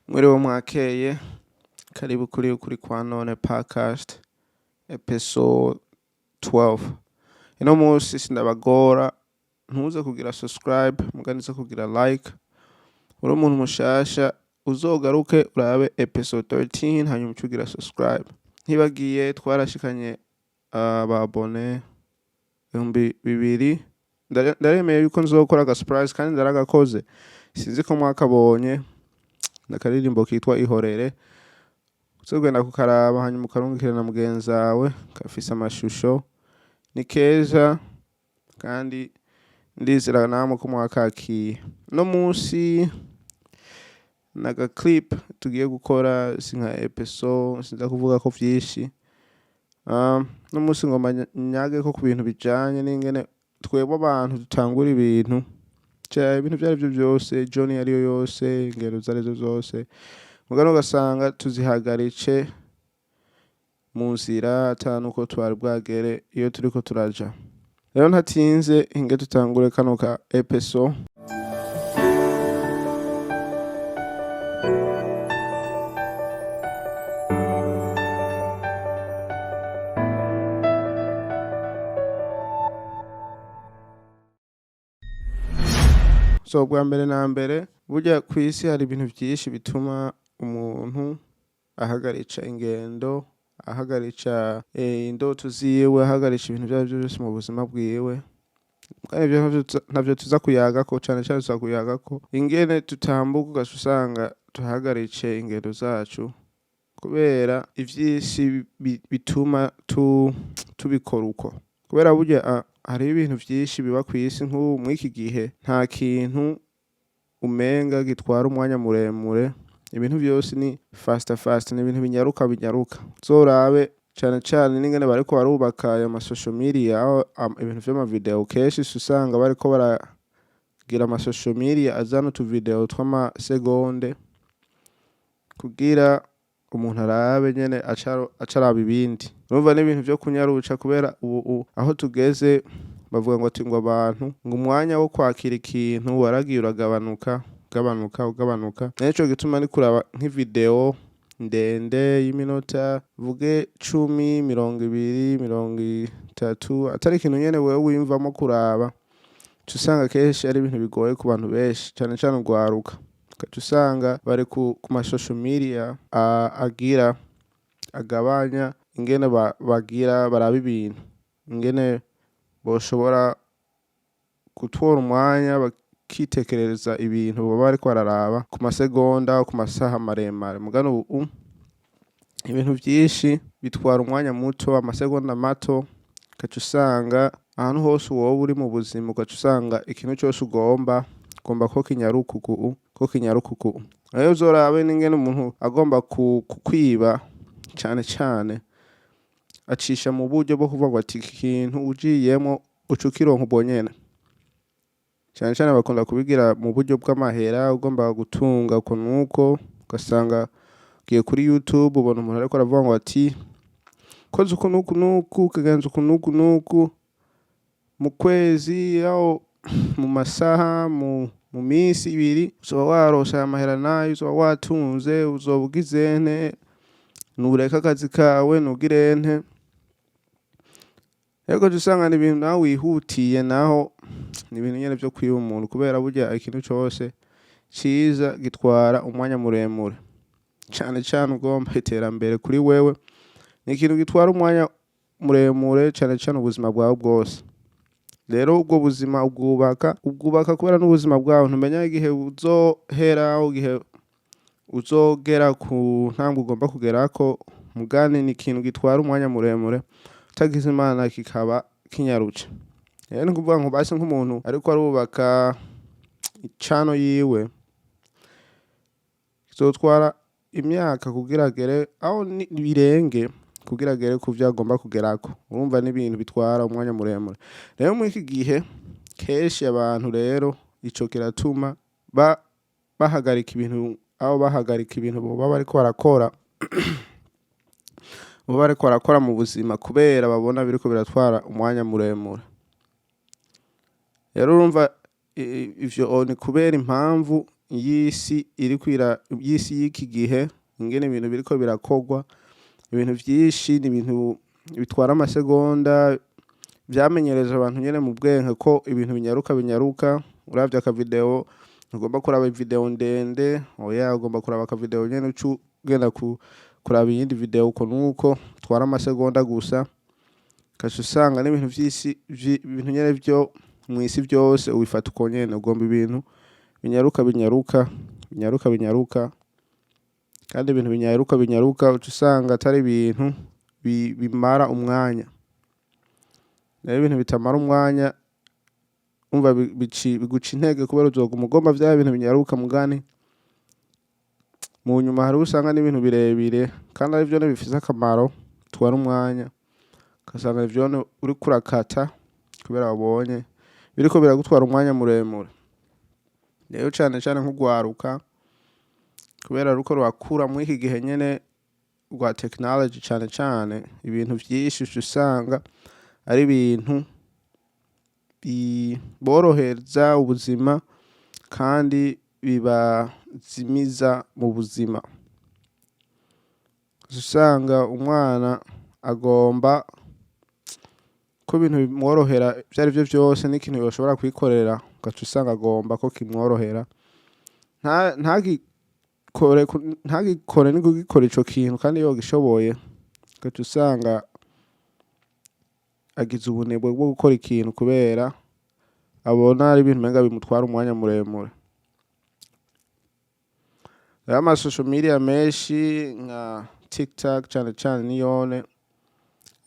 Mwiriwe mwakeye, karibu kuri Ukuri kwa None podcast episode 12. Ino munsi sindabagora, ntuze kugira subscribe, muganize kugira like. Uri umuntu mushasha uzogaruke urabe episode 13 hanyuma uce ugira subscribe. Ntibagiye twarashikanye ababone 2000. Ndaremeye yuko nzokora aga surprise kandi ndaragakoze. Sinzi ko mwakabonye. Nakaririmbo kitwa Ihorere. Uzogenda kukaraba hanyuma ukarungikira na mugenzi wawe, gafise amashusho. Ni keza kandi ndizera namwe ko mwakakiye. No munsi naga clip tugiye gukora, si nka episode, sinza kuvuga ko vyinshi. No munsi ngomba nyage ko ku bintu bijanye n'ingene twebwe abantu dutangura ibintu, ibintu ivyo arivyo vyose, journey ariyo yose, ingendo izo arizo zose, mugabo ugasanga tuzihagaritse mu nzira ata nuko twari bwagere iyo turiko turaja. Rero ntatinze, inge dutangure kano ka episode. So bwa mbere na mbere, burya kw'isi hari ibintu vyinshi bituma umuntu ahagarica ingendo, ahagarica indoto ziwe, ahagarica ibintu ivyo arivyo vyose mu buzima bwiwe. Kandi ivyo ntavyo tuza kuyagako, cane cane tuza kuyagako ingene tutambuka ugaca usanga tuhagarice ingendo zacu kubera ivy'isi bituma tubikora uko. Kubera burya hariho ibintu vyinshi biba kw'isi, nk'ubu mw'iki gihe nta kintu umenga gitwara umwanya muremure, ibintu vyose ni faster faster, ni ibintu binyaruka binyaruka. Uzorabe cane cane n'ingene bariko barubaka ayo ma social media, aho ibintu vy'ama video kenshi usanga bariko baragira ama social media azana utu video tw'amasegonde kugira umuntu arabe nyene acaraba ibindi. Urumva n'ibintu vyo kunyaruca kubera ubu aho tugeze bavuga ngo ati ngo abantu ngo umwanya wo kwakira ikintu waragiye uragabanuka, ugabanuka, ugabanuka. Nico gituma ni kuraba nk'ivideo ndende y'iminota vuge 10, 20, 30, atari ikintu nyene wewe wiyumvamo kuraba, uca usanga kenshi ari ibintu bigoye ku bantu benshi, cane cane urwaruka. Ugaca usanga bari ku ma social media agira agabanya ingene bagira baraba ibintu, ingene boshobora gutora umwanya bakitekerereza ibintu baba bariko bararaba ku masegonda, ku masaha maremare. Mugabo ubu ibintu vyinshi bitwara umwanya muto, amasegonda mato, ugaca usanga ahantu hose woba uri mu buzima, ugaca usanga ikintu cose ugomba, ugomba ko kinyaruka uku, ko kinyaruka uku. Rero uzorabe n'ingene umuntu agomba kukwiba, cane cane acisha mu buryo bwo kuvuga ngo ati iki kintu ugiyemwo uca ukironka ubwo nyene. Cane cane bakunda kubigira mu buryo bw'amahera, ugomba gutunga uko nuko, ugasanga ugiye kuri YouTube ubona umuntu ariko aravuga ngo ati koze uku nuku nuku, ukagenza uku nuku nuku, mu kwezi aho mu masaha, mu minsi ibiri uzoba waronse aya mahera nayo, uzoba watunze, uzoba ugize nte, nureke akazi kawe, nugire nte. Ariko uca usanga ni ibintu nawe wihutiye, naho ni ibintu nyene vyo kwiba umuntu, kubera burya ikintu cose ciza gitwara umwanya muremure, cane cane ugomba iterambere kuri wewe, ni ikintu gitwara umwanya muremure, cane cane ubuzima bwawe bwose. Rero ubwo buzima ubwubaka kubera n'ubuzima bwawe ntumenya igihe uzohera, igihe uzogera ku ntambwe ugomba kugerako, mugani ni ikintu gitwara umwanya muremure, utagize Imana kikaba kinyaruce. Rero ni ukuvuga ngo basi nk'umuntu ariko arubaka icano yiwe, bizotwara imyaka kugira agere aho birenge, kugira agere ku vyo agomba kugerako. Urumva n'ibintu bitwara umwanya muremure. Rero muri iki gihe kenshi abantu rero ico kiratuma bahagarika ibintu, aho bahagarika ibintu boba bariko barakora, boba bariko barakora mu buzima, kubera babona biriko biratwara umwanya muremure. Rero urumva ivyo ni kubera impamvu y'isi iriko y'isi y'iki gihe, ingene ibintu biriko birakorwa. Ibintu vyinshi ni ibintu bitwara amasegonda, vyamenyereje abantu nyene mu bwenge ko ibintu binyaruka binyaruka. Uravye akavideo, ntugomba kuraba video ndende, oya, ugomba kuraba akavideo nyene uca ugenda kuraba iyindi video uko nuko twara amasegonda gusa. Ugaca usanga n'ibintu vy'isi, ibintu nyene vyo mw'isi vyose ubifata uko nyene, ugomba ibintu binyaruka binyaruka binyaruka binyaruka. Kandi ibintu binyaruka binyaruka uca usanga atari ibintu bimara umwanya. Rero ibintu bitamara umwanya, umva, biguca intege, kubera uzoguma ugomba vya bintu binyaruka. Mugani mu nyuma hariho usanga n'ibintu birebire kandi arivyo bifise akamaro bitwara umwanya, ugasanga ivyo uriko urakata kubera wabonye biriko biragutwara umwanya muremure. Rero cane cane nk'urwaruka, kubera ruko rurakura muri iki gihe nyene rwa technology, cane cane ibintu vyinshi uca usanga ari ibintu biborohereza ubuzima kandi bibazimiza mu buzima. Uca usanga umwana agomba ko ibintu bimworohera ivyo arivyo vyose, n'ikintu yoshobora kwikorera ugaca usanga agomba ko kimworohera, ntagikore, ntagikore ni kugikora ico kintu kandi yogishoboye. Ugaca usanga agize ubunebwe bwo gukora ikintu kubera abona ari ibintu umenga bimutwara umwanya muremure. Rero ama social media menshi nka TikTok cane cane niyone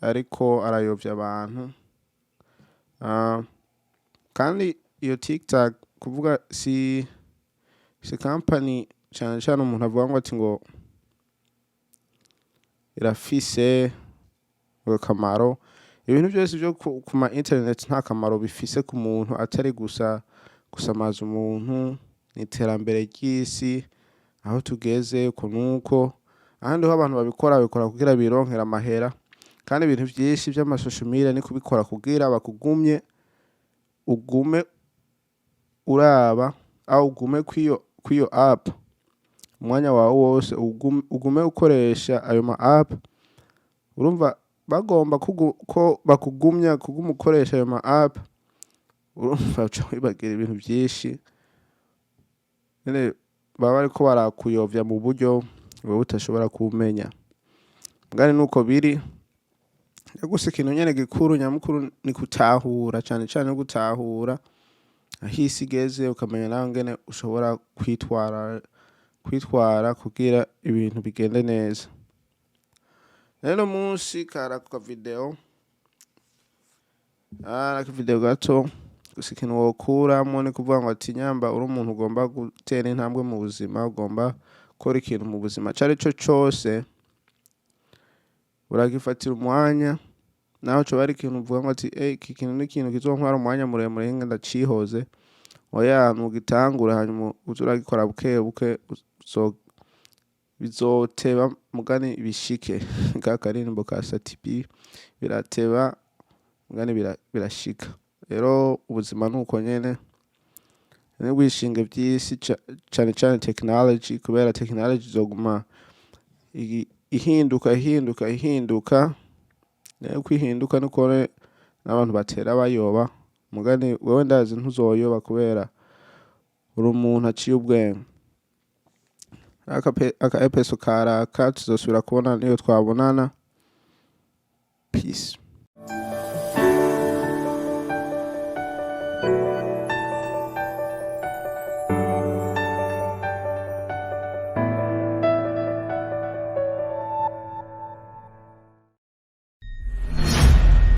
ariko arayovya abantu. Kandi iyo TikTok, kuvuga si company cane cane umuntu avuga ngo ati ngo irafise akamaro. Ibintu vyose vyo ku ma internet nta kamaro bifise ku muntu, atari gusa gusamaza umuntu. N'iterambere ry'isi aho tugeze uko nuko. Ahandi ho abantu babikora, babikora kugira bironkere amahera. Kandi ibintu vyinshi vy'ama social media ni kubikora kugira bakugumye, ugume uraba aho, ugume kw'iyo app umwanya wawe wose, ugume ukoresha ayo ma app. Urumva bagomba ko bakugumya kuguma ukoresha ayo ma app. Urumva uca wibagira ibintu vyinshi nyene, baba bariko barakuyovya mu buryo wewe utashobora kumenya. Mugani nuko biri gusa. Ikintu nyene gikuru nyamukuru ni gutahura, cane cane no gutahura aho isi igeze, ukamenya nawe ngene ushobora kwitwara kugira ibintu bigende neza. Rero munsi kari ako kavideo, akavideo gato gusa. Ikintu wokuramwo ni kuvuga ngo ati nyamba uri umuntu ugomba gutera intambwe mu buzima, ugomba gukora ikintu mu buzima ico arico cose, uragifatira umwanya, naho coba ari ikintu uvuga ngo ati iki kintu ni ikintu kizontwara umwanya muremure, hinga ndacihoze. Oya, nugitangura, hanyuma uze uragikora buke buke, bizoteba mugani bishike. Ka karirimbo ka Sat-B, birateba mugani birashika. Rero ubuzima nuko nyene, ntiwishinge vy'isi, cane cane technology, kubera technology izoguma ihinduka, ihinduka, ihinduka. Rero uko ihinduka niko n'abantu batera bayoba. Mugani wewe ndazi ntuzoyoba, kubera uri umuntu aciye ubwenge. Aka episode karaka, tuzosubira kubonana niyo twabonana. Peace.